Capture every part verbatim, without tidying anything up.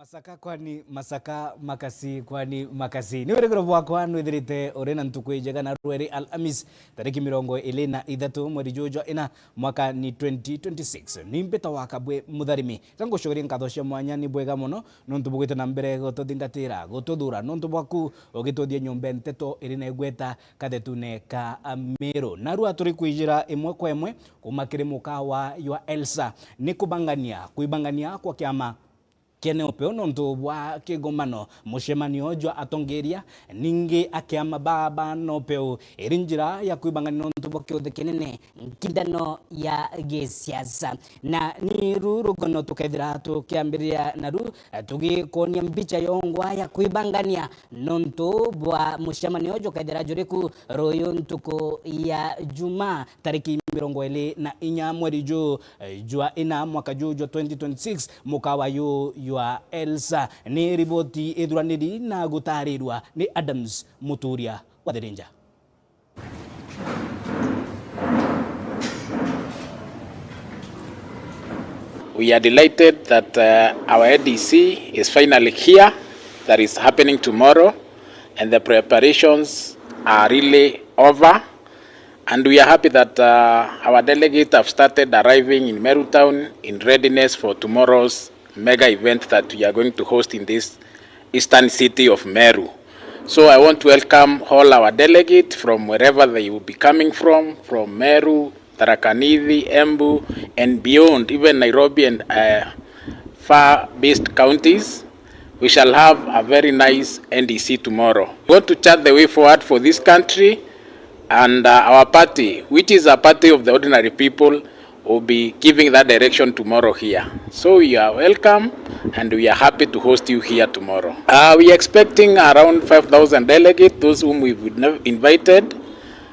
Masaka kwani masaka, makasi kwani makasi. Ni wirigiro bwakwa nwithirite uri na ntuku ijega na rweri Alhamis, tariki mirongo iri na ithatu mweri juju jwa ina, mwaka ni twenty twenty-six. Ni mbita wa Kabwe Mutharimi. Ka ngucokerie nkatho cia mwanya, ni bwega mono nontu bugwite na mbere gututhingatira, gututhura nontu bwaku ugituthia nyomba nteto iri na igweta kathetune ka Meru. Narua turi kwijira imwe kwa imwe kuma kiri mukawa jwa Elsa. Ni kubangania, kwibangania kwa kiama kia NEOPEU nontu bwa kigomano, mucemanio jwa atongeria, ningi akiama baba NEOPEU iri njira ya kwibangania nontu bwa kiuthe kinene, nkindano ya gisiasa. Na ni ru rugono tukethira tukiambiriria naru, tugikonia mbicha yongwa ya kwibangania nontu bwa mucemanio jukethira juriku ruyu ntuku ya Jumaa, tariki mirongo iri na inya mweri ju, eh, jwa ina mwaka ju jwa twenty twenty-six, mukawa yu jwa Elsa. Ni riboti ithuraniri na gutarirwa ni Adams Muturia wa Thirinja. We are delighted that, uh, our A D C is finally here, that is happening tomorrow, and the preparations are really over. And we are happy that, uh, our delegate have started arriving in Meru town in readiness for tomorrow's mega event that we are going to host in this eastern city of Meru. So I want to welcome all our delegate from wherever they will be coming from, from Meru, Tharaka Nithi, Embu, and beyond, even Nairobi and, uh, far-based counties. We shall have a very nice N D C tomorrow. We want to chart the way forward for this country, and, uh, our party, which is a party of the ordinary people, will be giving that direction tomorrow here. So you are welcome, and we are happy to host you here tomorrow. Uh, we are expecting around five thousand delegates, those whom we've nev-, invited,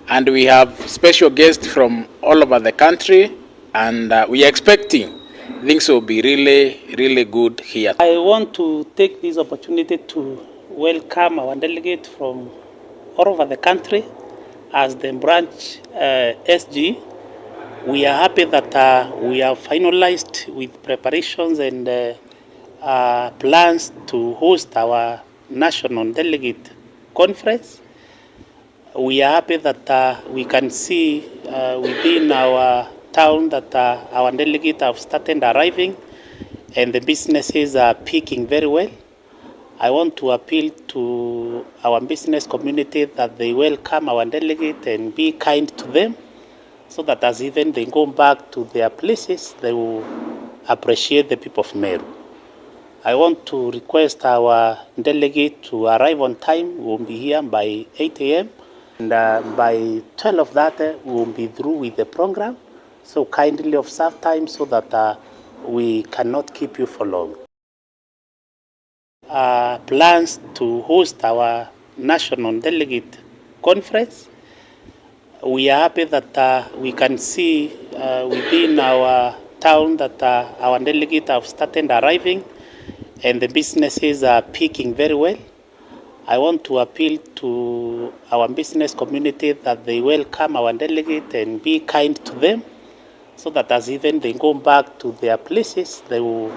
and we have special guests from all over the country, and, uh, we are expecting things will be really, really good here. I want to take this opportunity to welcome our delegate from all over the country as the branch, uh, S G. We are happy that, uh, we have finalized with preparations and, uh, uh, plans to host our national delegate conference. We are happy that, uh, we can see, uh, within our town that, uh, our delegate have started arriving and the businesses are picking very well. I want to appeal to our business community that they welcome our delegate and be kind to them, so that as even they go back to their places, they will appreciate the people of Meru. I want to request our delegate to arrive on time. We will be here by eight A M, and, uh, by twelve thirty, we will be through with the program. So kindly observe time so that, uh, we cannot keep you for long. Uh, plans to host our national delegate conference. We are happy that, uh, we can see, uh, within our town that, uh, our delegate have started arriving and the businesses are picking very well. I want to appeal to our business community that they welcome our delegate and be kind to them, so that as even they go back to their places, they will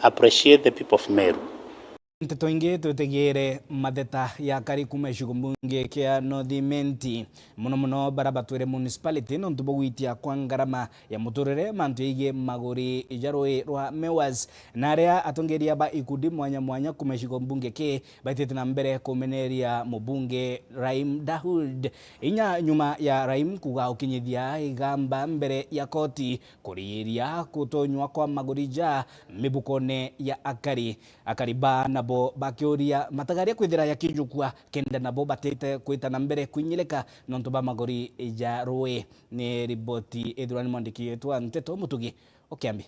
appreciate the people of Meru. Nteto ingi, twitigiire matheta ya akari kuuma gicigo mbunge kia North Imenti, mono mono baria batwire municipality nontu bwa gwitia kwa ngarama ya muturire, mantu jegii maguri ja rui rwa Mewas, na aria atongeria ba ikundi mwanya mwanya kuuma gicigo mbunge kii baitite na mbere kumeneria mubunge Rahim Daud. Inya nyuma ya Rahim kuuga ukinyithia igamba mbere ya koti kuriiria gutonywa kwa maguri ja mibukone ya akari. Akari baa nabo bakiuria matagaria kwithira yakijukua kenda nabo batite kwita na mbere kwinyilika nontu bwa maguri ja rui. Ni riboti ithirwa ni mwandiki wetu wa nteto Mutugi o Kiambi.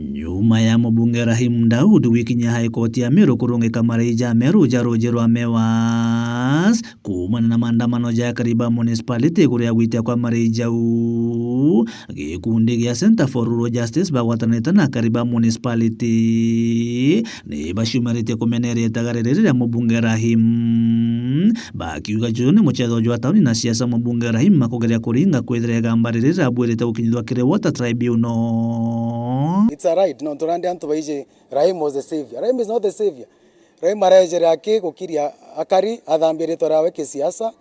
Nyuma ya mubunge Rahim Daud gwikinyia High Court ya Meru kurungika marei ja Meru ja ruji rwa Mewas, kuumana na maandamano ja akari ba municipality kuria gwitia kwa marei jau, gikundi gia Centre for Rural Justice bagwatanite na akari ba municipality ni baciumaritie kumeneria itagari riri ria mubunge Rahim. Bakiuga juju ni mucetho jwa tauni na siasa, mubunge Rahim akugeria kuringa kwithira igamba riri rirabuirite gukinyithua kiri Water Tribunal. It's a right, nontu nandi antu baiji Rahim was the savior. Rahim is not the savior. Rahim arejere aki gukiria akari, athambia ritwa riawe kisiasa,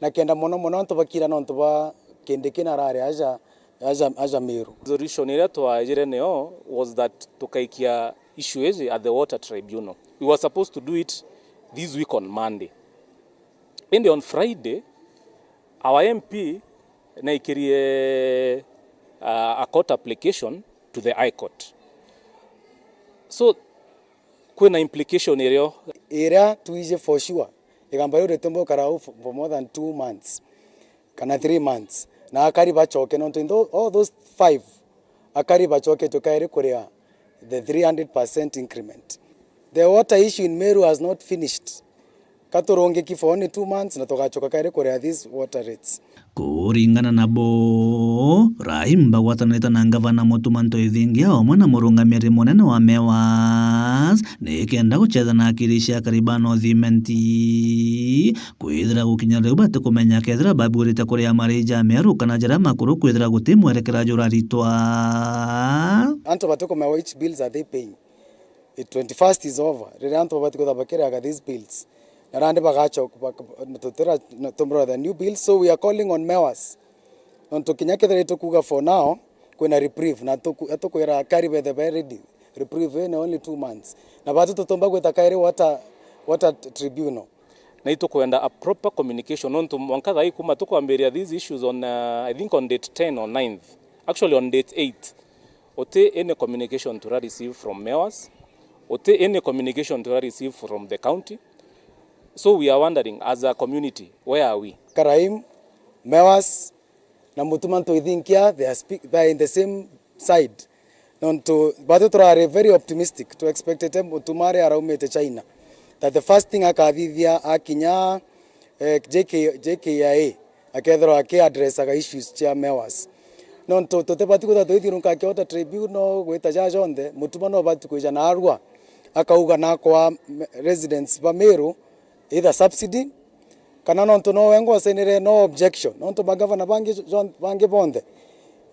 na kenda mono mono antu bakira nontu bwa Kindiki na arari aja, aja, aja Meru. Resolution iria twaejire niyo was that tukaikia issue iji at the Water Tribunal. We were supposed to do it this week on Monday. Indi on Friday, our M P naikirie, uh, a court application to the High Court. So, kwina implication irio. Iria twiji for sure, igamba riu ritumba gukara uu for, for more than two months kana three months, na akari bacoke, nontu in tho-, all those five, akari bacoketwe kairi kuria the three hundred percent increment. The water issue in Meru has not finished. Katurungiki for only two months na tugacoka kairi kuria these water rates. Kuringana nabo, Rahim bagwatanirite na ngavana Mutuma Ntoithingia umwe na murungamiri munene wa Mewas, nikenda gucetha na akiri cia akari ba North Imenti, kwithira gukinya riu batikumenya kethira babuirite kuria mariji ja Meru kana jaria makuru, kwithira guti mwerekera juraritwa. Antu batikumenya which bills are they paying. The twenty-first is over. Riria antu babati kwithira bakiriaga these bills, na nandi bagacoka, bak-, tutira, na tumura the new bills. So we are calling on Mewas. Nontu kinya kethira itukuga for now, kwina reprieve, na tuku-, atukwira akari bethe be ready. Reprieve in only two months. Na batu tutumba gwita kairi water, water tribunal. Na itukwenda a proper communication, nontu mwanka thaa ii kuma tukwambiria these issues on, uh, I think on date ten or ninth. Actually on date eight. Uti any communication tura receive from Mewas, uti any communication tura receive from the county. So we are wondering, as a community, where are we? Rahim, Mewas, na Mutuma Ntoithinkia, they are speak-, they are in the same side. Nontu batu turari very optimistic, tu expectete Mutuma aria araumite China, that the first thing akathithia akinya, eh, J K, J K I A, akethirwa aki addressaga issues cia Mewas. Nontu tutibati kwithirwa tuithiurunka akiota tribunal gwita ja jonthe, Mutuma no ubati kwija na arua, akauga nakwa residents ba Meru either subsidy, kana nontu no wengwa usainire no objection, nontu magavana bangi jon-, bangi bonthe,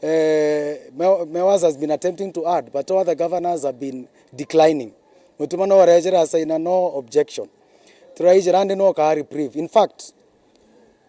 eh, Me-, Mewas has been attempting to add, but all the governors have been declining. Mutuma no urejere asaina no objection. Turaijira ndi no ka reprieve. In fact,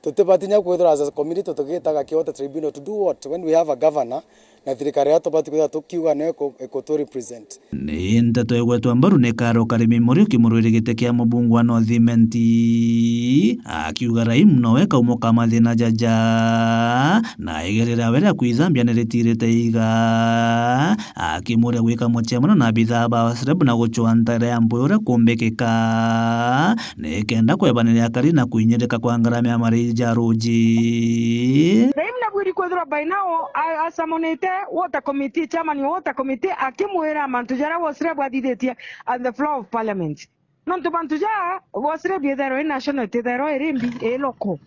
tutibatinya kwithirwa as a community tugitaga ki water tribunal to do what when we have a governor na thirikari ya tubati kwithirwa tukiuga no iku-, ikutu represent. Ni nteto igwetwa mbaru ni Karo Karimi Muriuki, murwiri giti kia mubunge wa North Imenti, akiuga Rahim nowe kaumo ka mathina jaja, na igerera we ria kwithambia ni ritirite iga, akimuria gwika mucemano na abithaa ba SREB na gucwaa nteere ya mpwi uria kumbikika, nikenda kwebaniria akari na kwinyirika kwa ngarama ya mariji ja ruji. Rahim nabwiri kwithirwa by now a-, asamonite water committee, chairman wa water committee, akimwira mantu jaria wa SREB athithitie on the floor of parliament. Nontu mantu ja wa SREB ithairwa i national, itithairwa iri mbi, i local.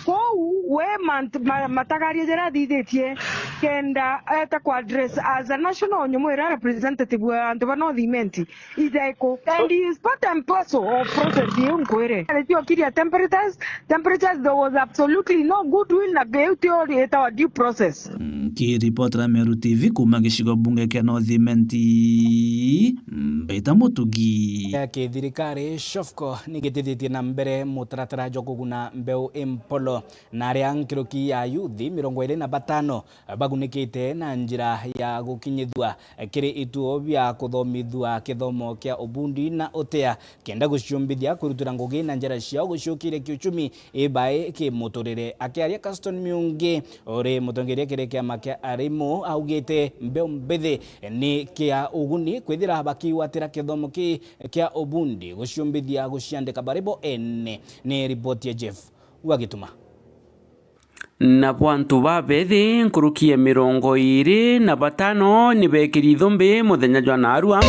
Kwou we mantu, ma-, matagaria jaria athithitie kenda eta ku address as a national nyumu iria representative wa antu ba North Imenti. Ijaiku. And he is part and parcel of process iu nkwire. Aritiokiri a temperatures, temperatures, there was absolutely no goodwill na iu tio itawa due process. Nkiripotera Meru T V kuuma gicigo bunge kia North Imenti, Mbita Mutugi. Ya kithirikari, SHOFCO, nigitithitie na mbere mutaratara jwa kuguna mbeu impolo, na aria nkiruki ya yuthi mirongo iri na batano bagunikite na njira ya gukinyithua kiri ituo bia kuthomithua kithomo kia ubundi na utea, kenda guciumbithia kwirutira ngugi na njira ciao guciukiria kiuchumi ibae kimuturire. Akiaria, Caston Miungi, uri mutongeria kiri kiama kia arimu, augite mbeu mbithi ni kia uguni kwithira bakigwatira kithomo ki kia ubundi guciumbithia guciandika bari bo ene. Ni ripoti ya Jeff Wagituma. Nabo antu babethi nkuruki ya mirongo iiri na batano ni beekiri ithumbi muthenya jwa naarua.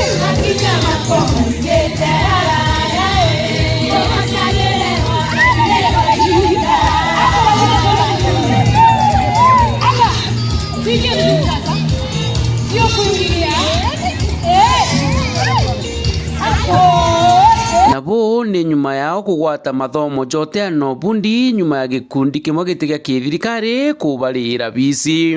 Nabo ni nyuma yao kugwata mathomo ja uteano bundi nyuma ya gikundi kimwe giti gia kithirikari kubarira bisi.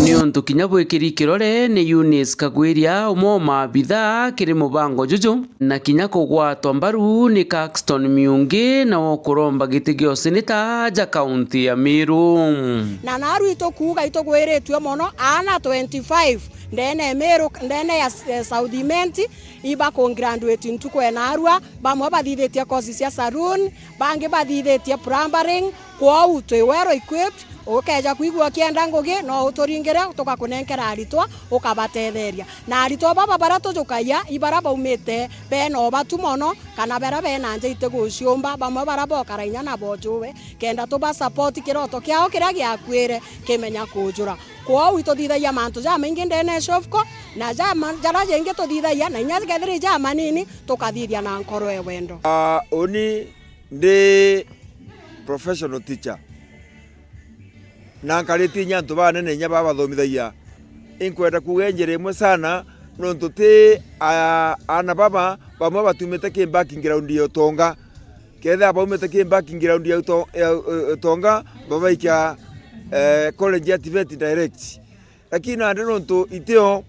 Niuntu kinya bwikiri kirore ni Eunice Kagwiria, umwe wa maabitha kiri mubango juju, na kinya kugwatwa mbaru ni Caxton Miungi, nawe ukuromba giti gia useneta ja kaunti ya Meru. Na naru itukuuga itugwiritue mono, aana twenty-five ndene ya Meru, ndene ya, eh, South Imenti, ibakugraduate ntuku enarua, bamwe bathithitie course cia saloon, bangi bathithitie plumbering, kwou twi well equipped. Ukeja kwigua ukienda ngugi, no uturingire, tugakunenkera aritwa, ukabatetheria. Na aritwa baba baria tujukagia, i baria baumite bena ubatu mono, kana baria bena nja itiguciumba, bamwe baria bokara inya na bojuwe, kenda tuba support kiroto kiao kiria giakuire kimenya kujura. Kwou ituthithagia mantu jamaingi ndene ya Shofco, na jama-, jaria jengi tuthithagia, na inya kethira i jamanini, tukathithia na nkoro e wendo. Ah, uni ndi professional teacher. Na nkaritie inya antu banene inya baba bathomithagia. Inkwenda kuuga njira imwe sana, nontu ti a-, aana baba bamwe batumite ki background ya utonga. Kethira baumite ki background ya uto-, ya, eh, utonga, babaikia, eh, college ya TVET direct. Lakini nandi nontu itio,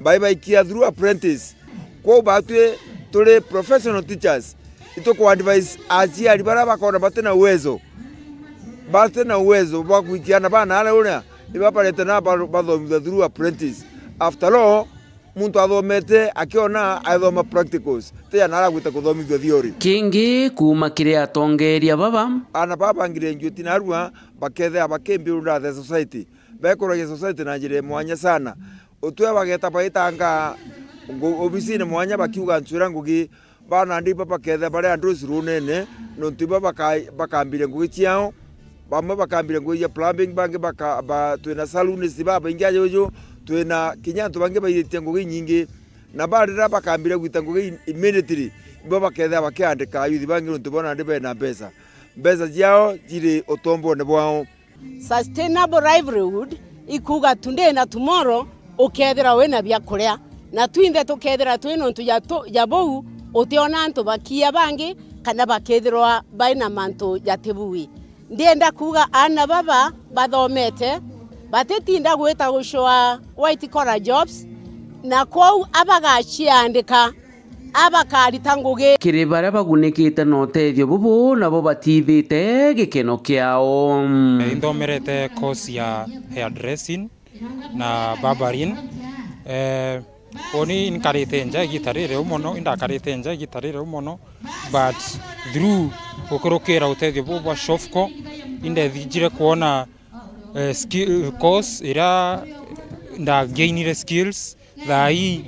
bai baikia through apprentice. Kwou batwi turi professional teachers, ituku advise aciari baria bakona bati na uwezo, bati na uwezo bwa gwikia aana bana aria uria, ibabarete na ba-, bathomithua through apprentice. After all, muntu athomete akiona athoma practicals, ti ana aragwita kuthomithua theory. Kingi kuuma kiri atongeria baba. Aana baba bangire njuti narua bakethea bakimbuild the society. Bekuragia society na njira ya mwanya sana. Utwe bageta baitanga ngu-, obisine mwanya bakiuga ncwira ngugi, bana ndi iba bakethia bari andrusi runene, nontu iba baka-, bakambiria ngugi ciao, bamwe bakambiria ngugi cia plumbing, bangi baka-, ba-, twina saloonist babaingi aja uju, twina kinya antu bangi baithitie ngugi inyingi, na ba riria bakambiria gwita ngugi immediately, iba bakethia bakiandika ayuthi bangi nontu bo nandi bena mbeca. Mbeca ciao ciri utombone bwao. Sustainable livelihood ikuuga today na tomorrow ukethira wina bia kuria, na twinthe tukethira twi nontu ja tu-, ja buu, utiona antu bakiia bangi kana bakethirwa baina mantu jatibui. Ndienda kuuga aana baba bathomete, batitinda gwita gucua white collar jobs, na kwou abagaciandika abakarita ngugi. Kiri baria bagunikite na utethio bubu, nabo batithite gikeno kiao. Eh, inthomerete course ya hairdressing na barbering. Eh, uni nkarite nja igita rireu mono, indakarite nja igita rireu mono, but through gukurukira utethio bubu bwa Shofco, indethijire kwona, eh, skill, course iria ndagainire skills. Thaa ii,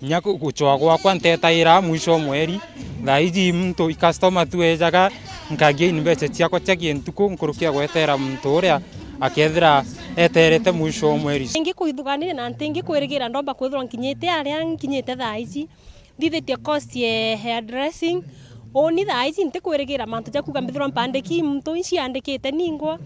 inya ku-, gucwa gwakwa ntetaira mwisho o mweri. Thaa iji muntu i customer tu ejaga, nkagia mbeca ciakwa cia kintuku nkuruki ya gwetera muntu uria akethira eterete mwisho o mweri. Ntingi kwithuganire na ntingi kwirigira ndomba kwithirwa nkinyite aria nkinyite thaa iji. Nthithitie course ya hairdressing. Uni thaa iji ntikwirigira mantu ja kuuga mbithirwa mpandiki muntu inciandikite ningwa.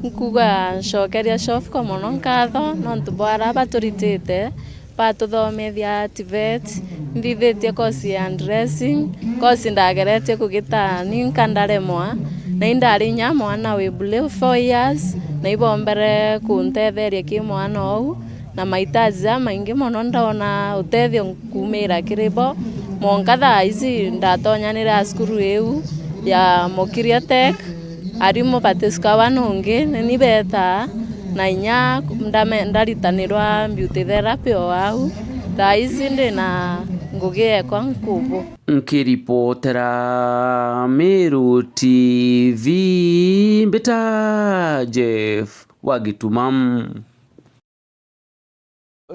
Nkuuga ncokeria Shofco mono nkatho nontu bwa aria baturitite, batuthomithia TVET. Nthithitie course ya hairdressing, course ndageretie kugita ninka ndaremwa, na indari inya mwana wi below four years, na ibombere kuntetheria ki mwana ou. Na mahitaji jamaingi mono, ndona utethio nkuumira kiri bo. Mwanka thaa iji ndatonyanire a cukuru iu ya Mokiria Tech, arimu baticukagwa nungi, ni ni betaa, na inya ndame-, ndaritanirwa beauty therapy o au. Thaa iji ndina ngugi ekwa nkubu. Nkiripotera Meru TV, mbita Jeff wa Gituma.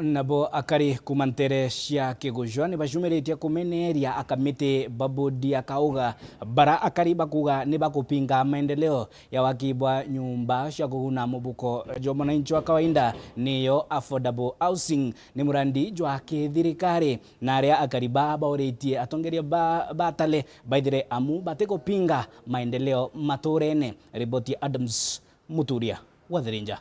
Nabo akari kuuma nteere cia Kigujwa ni bacumiritie kumeneeria akamiti ba bodi ya Kauga, bara akari bakuuga ni bakupinga maendeleo ya waki bwa nyumba cia kuguna mubuko jwa mwananchi wa kawaida, niyo affordable housing. Ni murandi jwa kithirikari, na aria akari baa bauritie atongeria ba, ba Tale baithire amu batikupinga maendeleo matuurene. Riboti ya Adams Muturia wa Thirinja.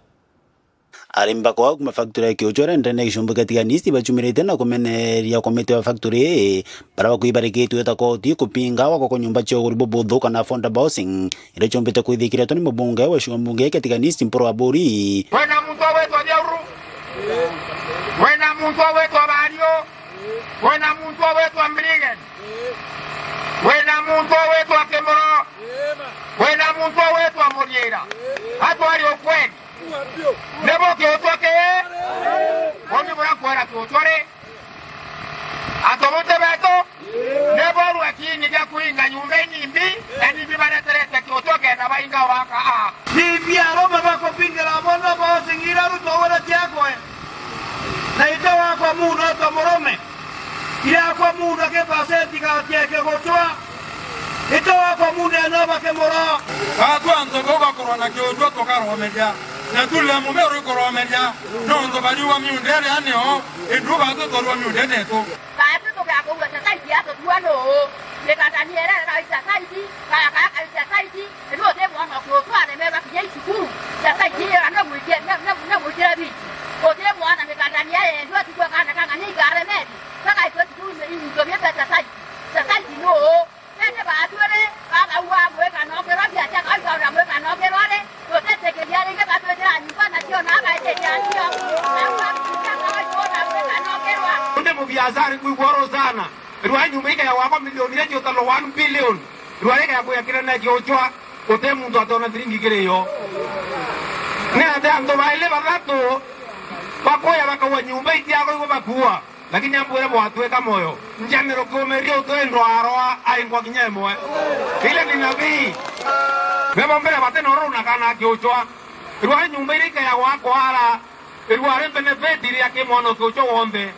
Arimi bakoa kuuma factory ya Kiuchore ndene ya gicumbi kia Tigania East bacumirite na kumeneria komiti ya factory ii, bara bakwibarikitwe ta koti kupinga gwakwa kwa nyumba cia uguri bubuthu kana affordable housing, iria ciumbite kwithikiritwe ni mubunge wa gicigo mbunge kia Tigania East Mpuru Aburi. Kwina muntu ugwitwa Thiauru, kwina muntu ugwitwa Bario, kwina muntu ugwitwa Mbrigen, kwina muntu ugwitwa Kimuro, kwina muntu ugwitwa Muriira. Atwari ukweli. Nibo kiutwa kii? Uni burakwera kiutwa ri? Antu buti betu, nibo rua kiini gia kuinga nyumba inimbi, na nimbi bareterete kiutwa kenda bainga waka a. Bibi arome bakupingira mono bosingira ruto wira ciakwe. Na ite wakwa muno to murume. Irakwa muno kipasenti ga kieke gucwa. Ite wakwa muno eno bakimuro. Atu antu bau bakorwa na kiujwa tukaromeria. Na turia mume uri kuromeria. Nontu bariuga miundere anio. Indu batu torua miundene tu. Baatwi tugakuua society yatutua nuu? Mikatania iria iraita society, kaya kaya kaita society, riu uti mwana ukiutwa aremerwa kinya icukuru, society iyo no gwikia, no, no, no gwikira biti. Uti mwana mikatania yendwa tigwa kana kang'ani ikaremeti, kagaitwa cukuru into biete society. Society nuu? Tete baatwi ri, bagaua mwikana ukirwa biacha, bagaua mwikana ukirwa ri, tutitikiria ringi batwitira nyumba nacio na agaitiria ncio. Undi mubiacara kwigua oro sana. Rwa nyumba ikaya gwakwa milioni iria ciutalwa one billion. Rwa rikaya kuya kirene kiuchwa, uti muntu atona thiringi kiri yo. Ni ati antu baili bathatu bakuya bakaua nyumba itiakoigwa bakua. Lakini ambwire bwatwika moyo, njamiro kiumiria utwendwa aroa aingwa kinya imwe. Ile ni nabii. Bebo mbere bate noro na kana kiuchwa. Irwa nyumba iria ikayagwa akwara. Irwa ri benefit iria ki mwana kiuchwa wonthe.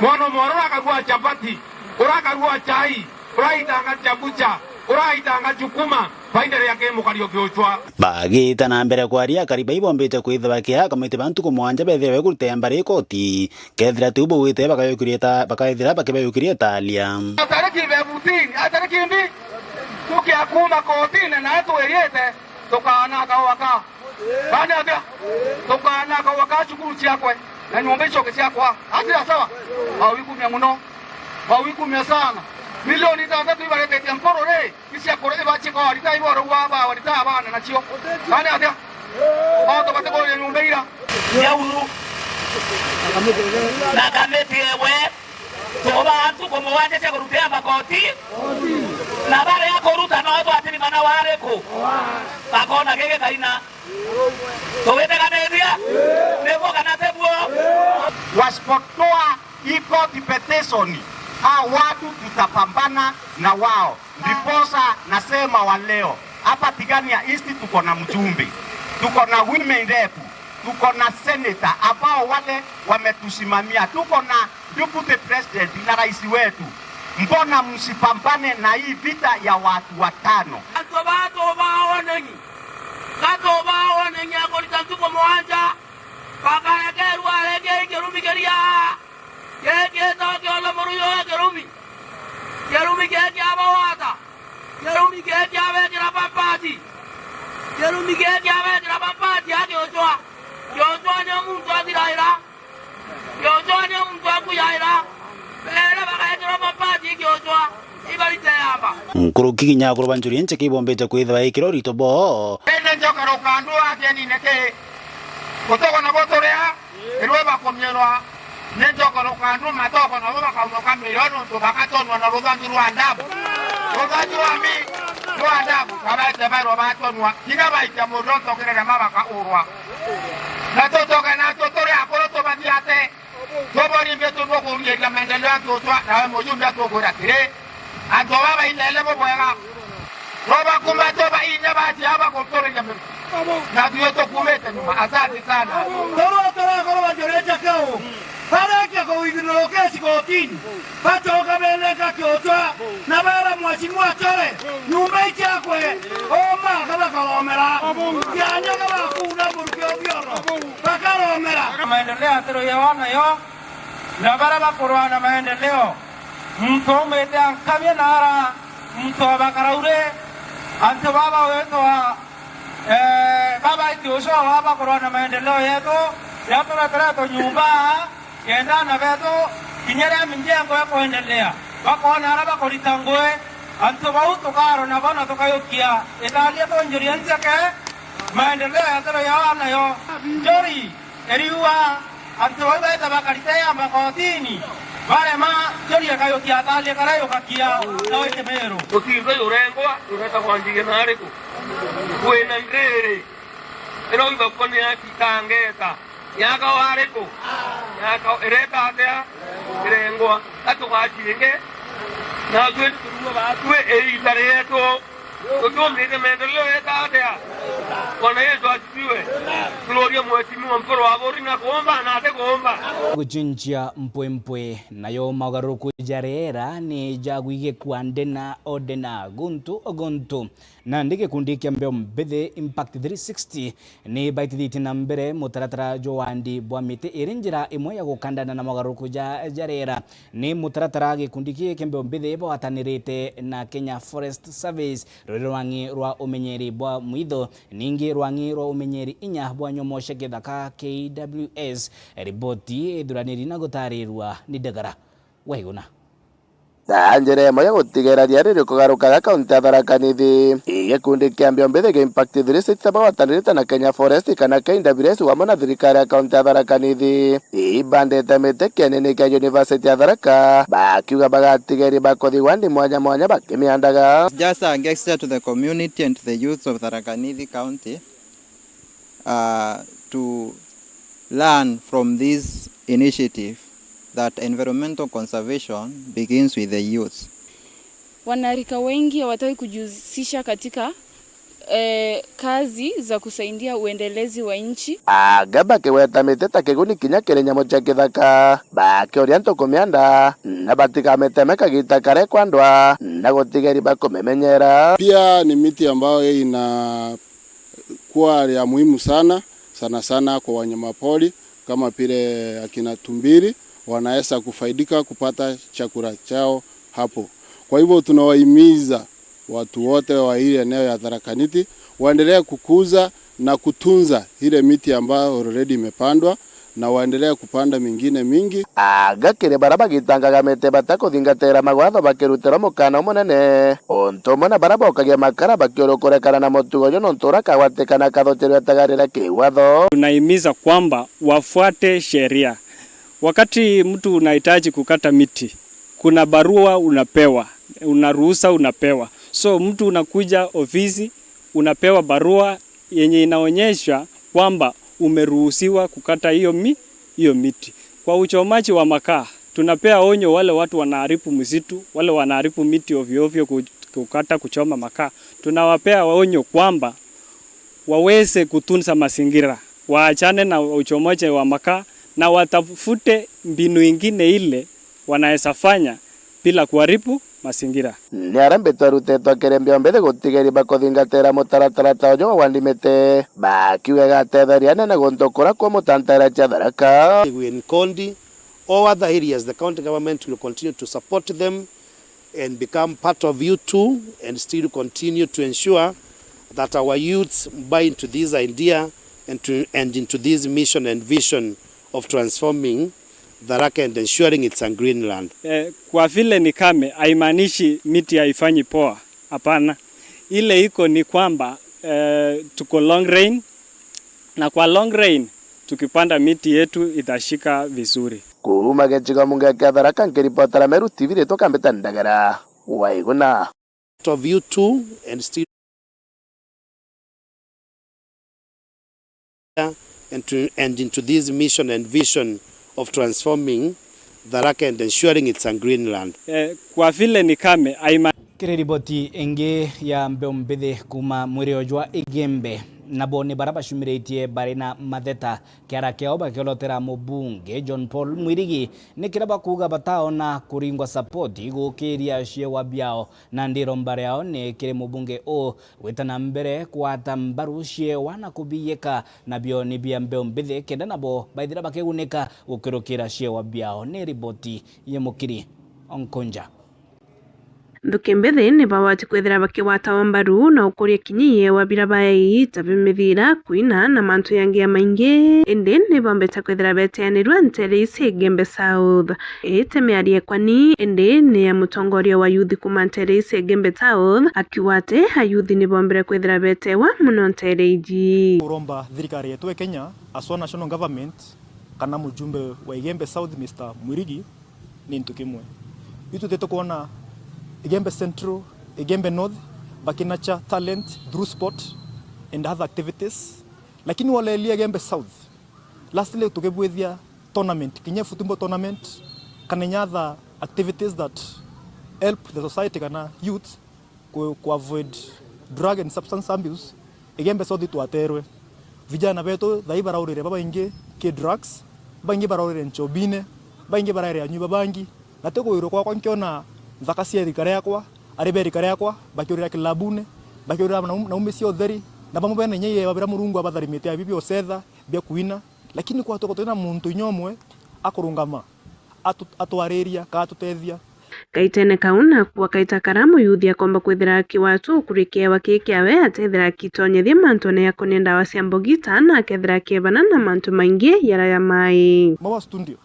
Mwana mwana urakarua chapati, urakarua chai, uraitanga chabucha, uraitanga chukuma. Bainderea ki mukario kiuchwa. Bagita na mbere kwaria, akari baibombite kwithirwa bakiaa kamiti ba ntuku mwanja bethirwe kurutira mbari ikoti, kethira tiu bauite bakayukirie ta, bakethira bakibayukirie talia. Tariki thirteen, a tariki mbi, tukia kuuma kotine na twirite tukaana kaua ka. Bani atia? Tukaana kaua ka cukuru ciakwe na nyumba icoke ciakwa. Atia sawa? Bawikumia muno. Bawikumia sana. Milioni itantatu ibaretetie Mpuru ri? Iciakura iba ciko warita ibo rugwa ba warita abana nacio. Bani atia? Onto batikuria nyumba ira. Yauru. Na kamiti ewe. Tuba antu kumugwanja cia kurutira makoti. Na baria kuruta no twatirimana wariku. Bakona gigi kaina. Tuwiteganithia? Niguo kana tiguo? Wasipotoa hii court petition, hao watu tutapambana na wao. Ndiposa nasema wa leo, hapa Tigania East tuko na mjumbe, tuko na women rep, tuko na senator ambao wale wametusimamia, tuko na deputy president na rais wetu. Mbona msipambane na hii vita ya watu watano? Antu baa tubaonengi, ka tubaonengi akurita ntuku mwanja, bakarekerwa areke ikirumi kiria. Giki to kiona muruyo wa kirumi. Kirumi giki abawata. Kirumi giki abekira papati. Kirumi giki abekira papati akiucwa. Kiucwa ni muntu athiraira. Kiucwa ni muntu akuyaira. Bere bagekira papati kiucwa. Ibarite yamba. Nkuruki kinya akuru ba Njuri Ncheke ibombite kwithirwa ikiro rito bo. Ene njoka rukandu akenine ki. Gutogwa nabo turia. Irwe bakumirwa ni njoko rukandu matoko nabo bakaunoka mirio nontu bakatonwa na ruthanju rwa ndabu. Ruthanju rwa mi, rwa ndabu, babaite bairwa batonwa, kinya baikia murio ntokerere ma bakaurwa. Na tutoke natwo turi akuru tubathiate, tuborimbie tubukuriria maendeleo ya tutwa, nawe mujumbe atukwira atiri, antu aba bainele bubwega. Roba kuma toba inya bati aba kutureria mimi. Na tuyo tukumite nyuma. Asante sana. Toro toro koro wanjoreja kau. Bacoka beneka kiuchwa, na beera Mheshimiwa Chore, nyumba ii ciakwe, ooma, ka bakaromera. Kianya ka bakunda muruki o bioro, bakaromera. Maendeleo atiro ya wana yo, na baria bakurwa na maendeleo. Muntu umite ankabia nara, muntu abakaraure, antu baba wetwa, eh, baba iti ucio wa bakurwa na maendeleo yetu, ya turetere tunyumba, kenda ana betu, kinya ria mijengo ya kuendelea, bakona ara bakurita ngui, antu bau tukaro nabo na tukayukia italia tunjuria ncheke, maendeleo ya tero yao nayo. Njuri, eriua, antu bau beta bakarita ya makotini, barema, njuri akayukia atalia karia yukakia, na wiki miru. Utinda urengwa, ureta kwa njige na ariku? Kwina ndiri, ino ibakoni ya kitangeta. Yaka wariku? Yaka ireta atia? Irengwa. Atugacinge. Na twe turua batwe iita rietu. Tutumite maendeleo yeta atia? Bwana Yesu asifiwe. Turoria mheshimiwa mporo wa buri na kuumba na ati kuumba. Gucinjia mpwempwe, nayo mogaruruku ja riera ni jagwigikua ndena o ndena, guntu o guntu. Nandi gikundi kia mbeo mbithi Impact three sixty ni baitithitie na mbere mutaratara jwa wandi bwa miti iri njira imwe ya gukandana na mogaruruku ja, ja riera. Ni mutaratara gikundi kii kia mbeo mbithi bwatanirite na Kenya Forest Service, ruri rwang'i rwa umenyeri bwa mwitho, ningi rwang'i rwa umenyeri inya bwa nyomo cia kithaka K W S. Riboti ithuraniri na gutarirua ni Ndagara Waiguna. Na njira imwe ya gutigira ria riri kugarukaga kaunti ya Tharaka Nithi, gikundi kia mbio mbithi gia Impact three sixty bagwatanirite na Kenya Forest kana K W S wamwe na thirikari ya kaunti ya Tharaka Nithi, ibandite miti kienini kia University ya Tharaka, bakiuga bagatigeri bakuthi wandi mwanya mwanya bakimiandaga. Just a gesture to the community and to the youths of Tharaka Nithi County, uh, to learn from this initiative that environmental conservation begins with the youth. Wanarika wengi hawataki kujihusisha katika, eh, kazi za kusaidia uendelezi wa nchi. Anga bakigweta miti ta kiguni kinya kiri nyamu cia kithaka, bakioria antu kumianda, na batigamiteme kagita karia kwandwa, na gutigeri bakumimenyera. Pia ni miti ambayo ina kuwa ya muhimu sana, sana sana kwa wanyamapori kama vile akina tumbiri wanaweza kufaidika kupata chakula chao hapo. Kwa hivyo tunawahimiza watu wote wa hili eneo ya Tharaka Nithi waendelee kukuza na kutunza ile miti ambayo already imepandwa, na waendelee kupanda mingine mingi. Anga kiri baria bagitangaga miti batakuthingatira mawatho bakirutirwa mukana umunene, untu umwe na baria bokagia makara bakiurukurekana na mutugo uju nontu uria kagwatikana kathutirwe itagarira kiwatho. Tunahimiza kwamba wafuate sheria. Wakati mtu unahitaji kukata miti, kuna barua unapewa, una ruhusa unapewa. So mtu unakuja ofisi, unapewa barua yenye inaonyesha kwamba umeruhusiwa kukata hiyo mi-, hiyo miti. Kwa uchomaji wa makaa, tunapea onyo wale watu wanaharibu msitu, wale wanaharibu miti ovyo ovyo ku-, kukata, kuchoma makaa. Tunawapea onyo kwamba waweze kutunza mazingira, waachane na uchomaji wa makaa na watafute mbinu ingine ile wanaweza fanya bila kuharibu mazingira. Ni aria mbitwa rutetwa kiri mbio mbithi gutigeri bakuthingatira mutaratara ta uju wa wandi miti, bakiuga igatetheria anene guntu kuria kwa mutantara cia Tharaka. In Kondi, all other areas, the county government will continue to support them and become part of you too, and still continue to ensure that our youths buy into this idea and to, and into this mission and vision of transforming Tharaka and ensuring it's a green land. Eh, kwa vile ni kame, haimaanishi miti haifanyi poa. Hapana. Ile iko ni kwamba, eh, tuko long rain, na kwa long rain, tukipanda miti yetu itashika vizuri. Kuuma gicigo mbunge kia Tharaka, nkiripotera Meru T V, ritwa Kambita Ndagara Waiguna. Of you too, and still and to, and into this mission and vision of transforming Tharaka and ensuring it's a green land. Eh, kwa vile ni kame, aima- Kiri riboti ingi ya mbeu mbithi kuuma mwirio jwa Igembe, Nabo ni bara bacumiritie bari na matheta kiara kiao bakiorotera mubunge John Paul Mwirigi, ni kiria bakuuga bataona kuringwa sapoti gukiria ciewa biao, na ndiromba riao ni kiri mubunge uu gwita na mbere kwata mbaru ciewa na kubiyika nabio ni bia mbeu mbithi, kenda nabo baithira bakigunika gukirukira ciewa biao. Ni riboti ya Mukiri Onkonja. Nthuki mbithi ni babati kwithira bakigwatawa mbaru na ukuria kinya iewa bira baei ta bia mithira, kuina na mantu yangi ya maingi, indi ni bombete kwithira beteanirua ntere ici Igembe South. Ii ti miario ekwa ni, indi ni ya mutongoria wa youth kuuma ntere ici Igembe South, akiuga ati ayouth ni bombire kwithira betewa mono ntere iji. Uromba thirikari yetu ya Kenya, aswa national government, kana mujumbe wa Igembe South, Mister Mwirigi, ni ntu kimwe. Itwithite tukwona Igembe Central, Igembe North bakinacha talent through sport and other activities, lakini walelia Igembe South, lastly tukibwithia tournament, kinya football tournament, kana inya other activities that help the society kana youth ku, ku avoid drug and substance abuse. Igembe South twaterwe. Vijana betu thaa ii baraurire babaingi ki drugs, baingi baraurire nchobine, baingi baraire anywi ba bangi. Na ti kwirwa kwakwa nkiona nthaka cia rika riakwa, ari be rika riakwa, bakiurira kilabune, bakiurira na um-, na umi cia utheri, na bamwe bena inya iewa bira Murungu abatharimite abi bia ucetha, bia kuina. Lakini kwatuka twina muntu inya umwe akurungama, atu-, atwariria, kana atutethia. Kaitene kau nakuo kaita karia muyuthi akomba kwithira akiwatwa ukuri kiewa kii kiawe, atethira akitonyethia mantune ya kunia ndawa cia mbogita, na akethira akiebana na mantu maingi yara ya mai. Mawa studio,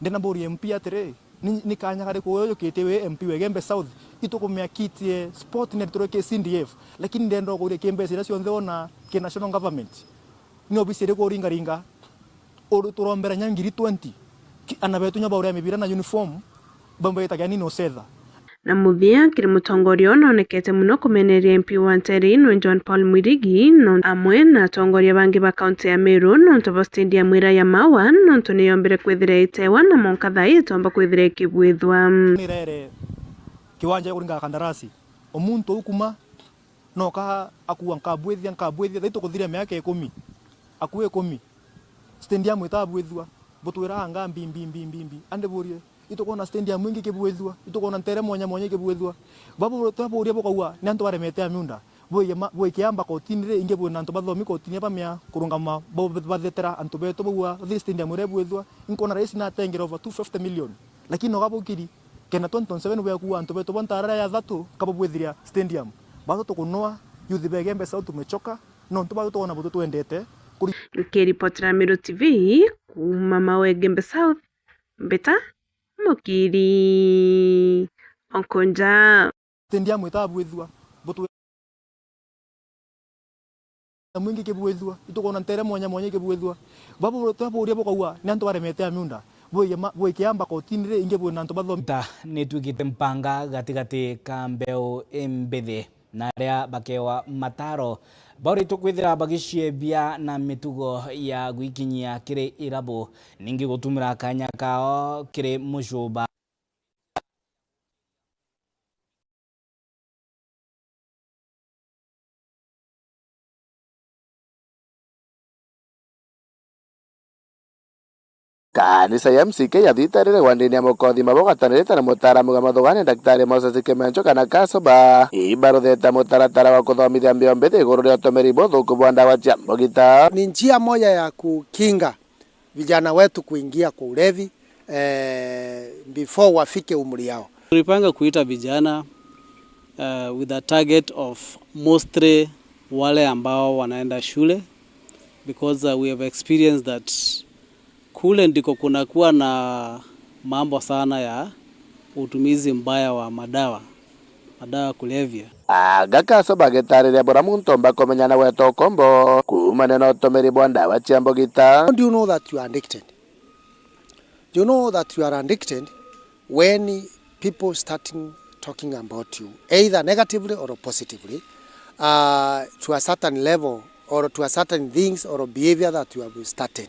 ndina mburi M P atiri, ni, ni kanya kariku uyu yukite wi M P wa Igembe South, itukumia kitie sport na ritiro ki C D F, lakini ndenda ukuria ki mbeca iria cionthe wona ki national government, ni obisi iriku uringaringa? Uru turombera nya ngiri twenty, ki-, ana betu nya bauria mibira na uniform, bambaitagia nini ucetha. Na muthia, kiri mutongoria uu nonekete mono kumeneria M P wa ntere ino John Paul Mwirigi, no amwe na atongoria bangi ba kaunti ya Meru, nontu bwa stadium ira ya Maua, nontu niyombire kwithira itewa na monka thaa ii itomba kwithira ikibwithwa. Nirere kiwanja gia kuringa kandarasi, o muntu uu kuma noka akua, "Nkabwithia, nkabwithia." Thaa ii tukuthiria miaka ikumi, akua ikumi, stadium itabwithua, butwira anga mbi, mbi, mbi, mbi, mbi. Andi burie, itukwona stadium ingi ikibwithua, itukwona ntere mwanya mwanya ikibwithua. Babu twaburia bukauga ni antu baremete a miunda. Bwikia ma-, bwikia amba kotini ri, ingi bwina antu bathomi kotini bamia kurungama bo-, bathetera antu betu bauga, "Thi stadium iria ibwithua, inkwona raisi natengera over two fifty million." Lakini noga bukiri, kenda twenty twenty-seven bwekua antu betu bo ntarara ya thatu, kaba bwithiria stadium. Batu tukunoa, youth ba Igembe South tumechoka, nontu batu tukwona butu twendete. Kuri- Nkiripotera Meru T V kuuma Maua Igembe South, mbita Mukiri Onkonja. Stadium itabwithua, butu na mwingi ikibwithua, itukwona ntere mwanya mwanya ikibwithua. Babu twaburia bukauga ni antu baremete a miunda. Bwikia ma-, bwikia amba kotini ri, ingi bwina antu bathomi. Ta nitwikite mpanga gatigati ka mbeu imbithi na aria bakewa mataro bauritwe kwithira bagiciebia na mitugo ya gwikinyia kiri irabu, ningi gutumira kanya kao kiri mucuba. Kanisa ya M C K ya Thita riri wandini ya mukothi mabo gwatanirite na mutaaramu wa mathuganio Daktari Moses Kimencho kana Kasoba, ibaruthete mutaratara wa kuthomithia mbio mbithi iguru ria utumiri buthuku bwa ndawa cia mbugita. Ni njia moja ya kukinga vijana wetu kuingia kwa ulevi, eh, before wafike umri yao. Tulipanga kuita vijana, uh, with a target of mostly wale ambao wanaenda shule, because, uh, we have experienced that kule ndiko kunakuwa na mambo sana ya utumizi mbaya wa madawa, madawa ya kulevya. Anga Kasoba agitariria buria muntu omba kumenya na gweta ukombo kuumania na utumiri bwa ndawa cia mbugita. How do you know that you are addicted? You know that you are addicted when people starting talking about you, either negatively or positively, uh, to a certain level or to a certain things or behavior that you have started.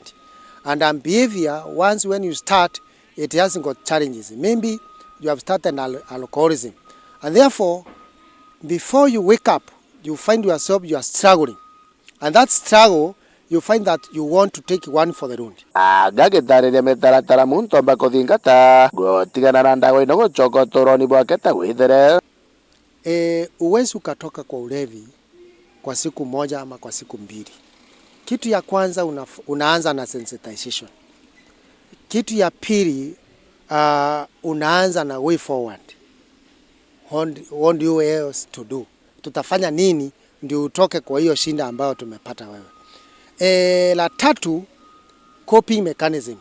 And, um, behavior, once when you start, it has got challenges. Maybe you have started al-, alcoholism. And therefore, before you wake up, you find yourself, you are struggling. And that struggle, you find that you want to take one for the road. Agagitariria mitaratara muntu omba kuthingata gutigana na ndawa ino gucoka uturoni bwake ta gwithere. E, uwezi ukatoka kwa ulevi kwa siku moja ama kwa siku mbili. Kitu ya kwanza una, unaanza na sensitization. Kitu ya pili, uh, unaanza na way forward. What, what do you else to do? Tutafanya nini ndio utoke kwa hiyo shinda ambayo tumepata wewe? E, la tatu, coping mechanism.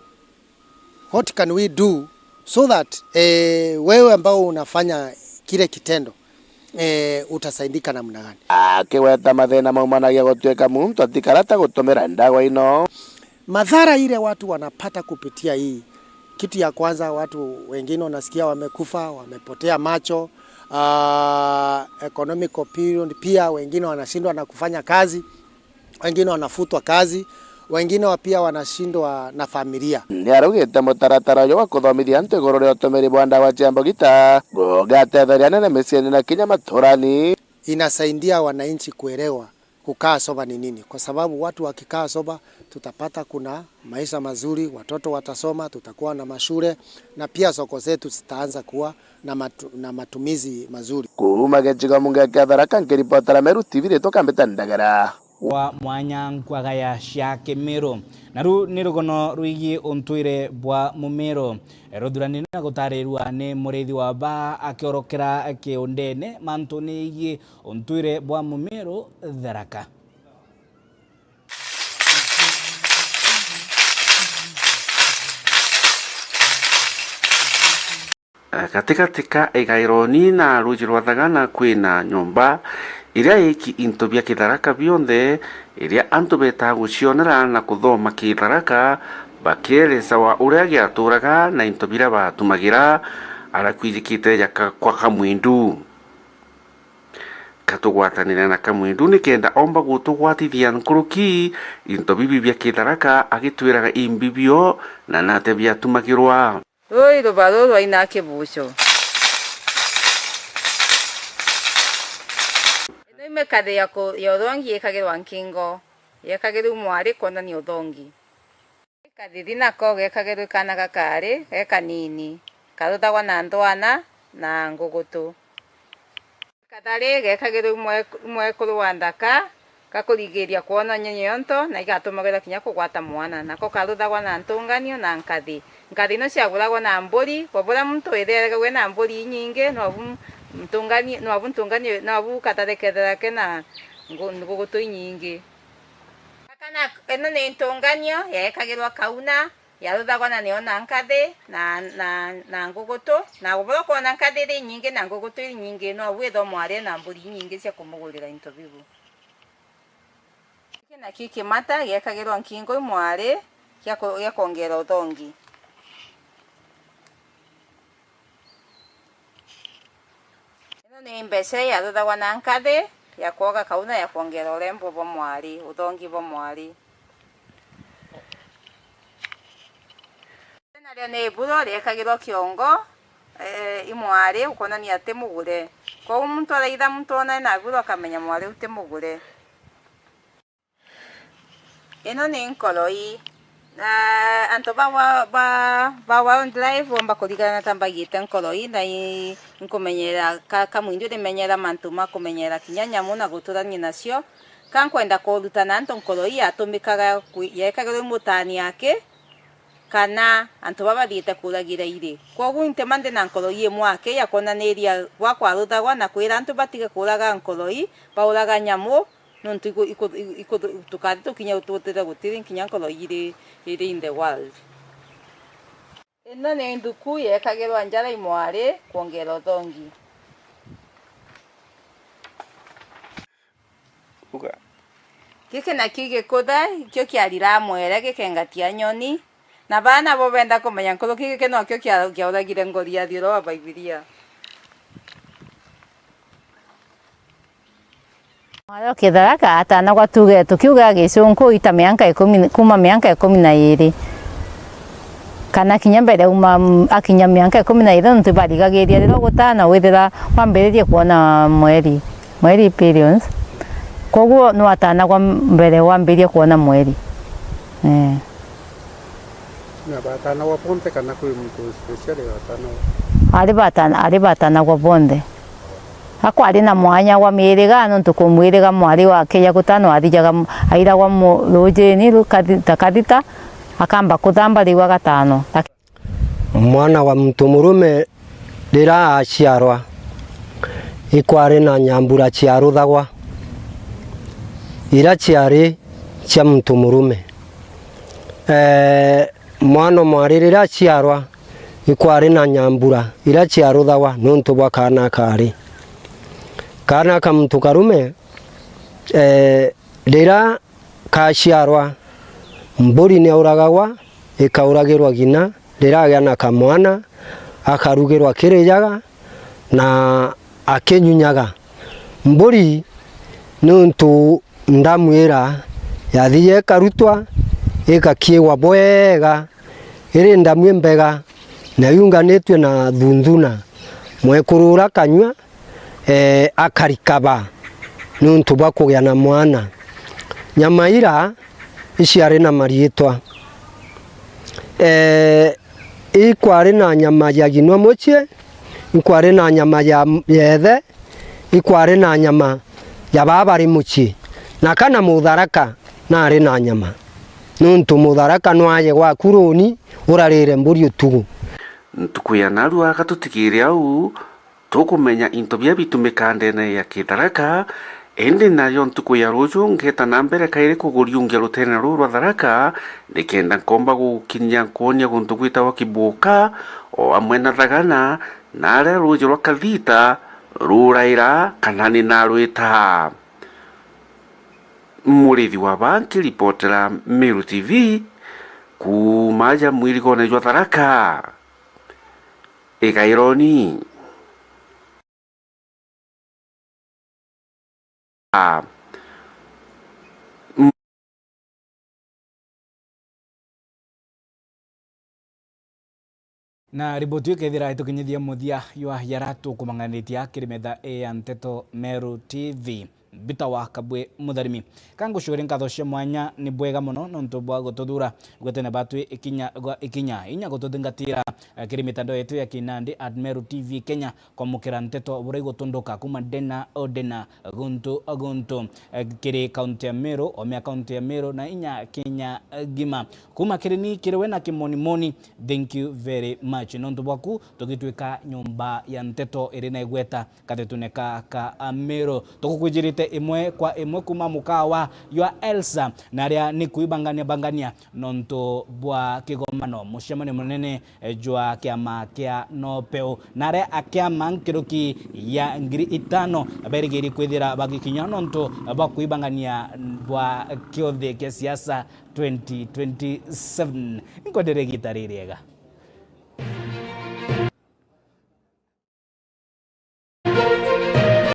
What can we do so that, eh, wewe ambao unafanya kile kitendo, eh, utasaidika namna gani? Akigweta mathina maumanagia gutuika muntu atikarata gutumira ndawa ino. Madhara ile watu wanapata kupitia hii, kitu ya kwanza, watu wengine unasikia wamekufa, wamepotea macho, ah, economical period, pia wengine wanashindwa na kufanya kazi. Wengine wanafutwa kazi, wengine wa pia wanashindwa na familia. Ni araugite mutaratara uyu wa kuthomithia antu iguru ria utumiri bwa ndawa cia mbugita gugatetheria anene miciini na kinya maturani. Inasaidia wananchi kuelewa kukaa soba ni nini, kwa sababu watu wakikaa soba, tutapata kuna maisha mazuri, watoto watasoma, tutakuwa na mashule, na pia soko zetu zitaanza kuwa na matu-, na matumizi mazuri. Kuuma gicigo mbunge kia Tharaka, nkiripotera Meru T V, ritwa Kambita Ndagara. Wa mwanya nkwagaya cia Kimiru. Na ru ni rugono rwigii untwire bwa Mumiru, ruthuranire na gutarirua ni murithi wa baa akiorokera kiundene mantune yigii untwire bwa Mumiru, Tharaka. Gatigati ka Igaironi na ruuji rwa Thagana kwina nyomba iria iiki into bia Kitharaka bionthe, iria antu beetaga gucionera na kuthoma Kitharaka, bakierecawa uria giaturaga na into biria baatumagira, aria kwijikite jaka kwa Kamwindu. Katugwatanire na Kamwindu nikenda omba gutugwatithia nkuruki into bibi bia Kitharaka, agitwiraga imbi bio na natia biatumagirwa. Rui ruba ruu rwainaa kibuco. Ino i mikathi ya ku-, ya uthongi yikagirwa nkingo, yekagirwa i mwari kwonania uthongi. Kathiri nako gekagirwa i kaana gakaari ge kanini, karuthagwa na ndwana na ngugutu. Kathari gekagirwa i mwe-, i mwekuru wa nthaka, gakurigiria kwonania nionto, na igatumagirwa kinya kugwata mwana. Nako karuthagwa na ntunganio na nkathi. Nkathi ino ciaguragwa na mburi, kwa buria muntu witheragua na mburi inyingi, nobu ntungani-, nobu ntungani-, nobu kathari kethagirwa kena ngu-, ngugutu inyingi. Gaka na-, ino ni ntunganio, yekagirwa kauna, yaruthagwa na nio na nkathi, na, na, na ngugutu, na buria ukwona nkathi iri inyingi na ngugutu iri inyingi, nobu withagwa mwari ena mburi inyingi cia kumugurira into bibu. Giki nakio i kimata giekagirwa nkingo i mwari gia ku-, gia kwongera uthongi. Ino ni mbece yaruthagwa na nkathi ya kwoga kauna ya kwongera urembo bwa mwari, uthongi bwa mwari. Nario ni iburo riekagirwa kiongo, eh, i mwari, ukwonania ati mugure. Kwou muntu araitha muntu ona ena iburo akamenya mwari u ti mugure. Ino ni nkoroi. Na antu ba wa-, ba, ba wildlife bomba kurigana ta mbagiite nkoroi, na i-, nkumenyera ka-, Kamwindu ndimenyera mantu ma kumenyera kinya nyamu na guturania nacio. Ka nkwenda kurutana antu nkoroi yatumikaga kwi-, yekagirwa i mutaani aki, kana antu baba bathiite kuuragira iri. Kwogu intima ndi na nkoroi imwe aki ya kwonaniria bwa kwaruthagwa na kwira antu batige kuuraga nkoroi, bauraga nyamu, nontu iku-, iku-, iku-, tukathi tukinye ututire gutiri nkinya nkoroi iri, iri in the world. Ino ni nthuku yekagirwa njara i mwari kwongera uthongi. Uga. Giki nakio gikutha, ikio kiariraa mwere gikengatia nyoni, na baana bo benda kumenya nkuruki, giki nokio kia-, kiauragire Ngoriathi uria wa Bibilia. Mwarĩ o Kĩtharaka atanagwa tuge, tũkiuga Gĩcũnkũ ita mĩanka ikũmi, kuma mĩanka ikũmi na ĩĩrĩ, kana kinya mbere uma, akinya mĩanka ikũmi na ĩĩrĩ, nontu barigagĩrĩria rĩrĩa ũgũtana wĩthĩra wambĩrĩrie kuona mweri, mweri periods. Koguo nwatanagwa mbere wambiria kwona mweri. Eh. Na batanagwa bonthe kana kwi muntu special batanagwa? Ari batana-, ari batanagwa bonthe. Akwari na mwanya wa miiriga, nontu ku mwiriga mwari wa keja gutano athijaga m-, airagwa mu-, rujini rukathita kathita, akamba kuthamba riu agatano. Lak- Mwana wa muntu murume riria aciarwa, ikwari na nyambura ciaruthagwa, iria ciari cia muntu murume. Ee, mwana o mwari riria aciarwa, ikwari na nyambura iria ciaruthagwa nontu bwa kaana kaari. Kaana ka muntu karume, ee, riria kaciarwa, mburi niauragagwa, ikauragirwa ng'ina, riria agia na kamwana, akarugirwa kirijaga na akinyunyaga. Mburi, niuntu ndamu ira yathije ikarutwa, igakiigwa bwega, iri ndamu imbega, na yunganitue na thunthuna, mwekuru uria akanyua, ee, akarikaba niuntu bwa kugia na mwana. Nyama ira iciari na mariitwa. Ee, ikwari na nyama ya ginwa mucii, ikwari na nyama ya, ya ithe, ikwari na nyama ya baba bari mucii, na kana mutharaka nari na nyama, niuntu mutharaka nwaje gwaku ruuni urarire mburi utugu. Ntuku ya narua, gatutigire au, tukumenya into biria bitumikaga ndene ya Kitharaka, indi nayo ntuku ya ruju ngeeta na mbere kairi kuguriungia ruteere ruu rwa Tharaka, nikenda nkomba gukinyia nkwonia guntu gwitagwa Kibuka, o amwe na Thagana, na aria ruuji rwa Kathita ruraira kana ni narwita. Murithi wa ba nkiripotera Meru T V kuuma aja mwirigone jwa Tharaka. Igaironi. A. Na riboti iu ikethira itukinyithia muthia jwa jaria tukumang'anitie kiri metha ya nteto Meru T V. Mbita wa Kabwe Mutharimi. Ka ngucokerie nkatho cia mwanya, ni bwega mono nontu bwa gututhuura gwetene batwi ikinya gwa ikinya, inya gututhingatira, eh, kiri mitandao yetu ya kinandi at Meru T V Kenya, kwamukira nteto buria igutunduka kuuma ndena o ndena, guntu o guntu, eh, kiri kaunti ya Meru, omea kaunti ya Meru na inya Kenya, eh, ngima. Kuuma kiri ni kiri we na Kimonimoni, thank you very much nontu bwaku tugitwika nyomba ya nteto iri na igweta kathetune ka, ka Meru. Tukukwijirite imwe kwa imwe kuuma mukawa jwa Elsa, na aria ni kuibangania bangania nontu bwa kigomano, mucemanio munene, eh, jwa kiama kia Nopeu, na aria a kiama nkiruki ya ngiri itano berigiri kwithira bagikinya nontu bwa kuibangania bwa kiothi kia siasa twenty twenty-seven. Nkwendere igita ririega.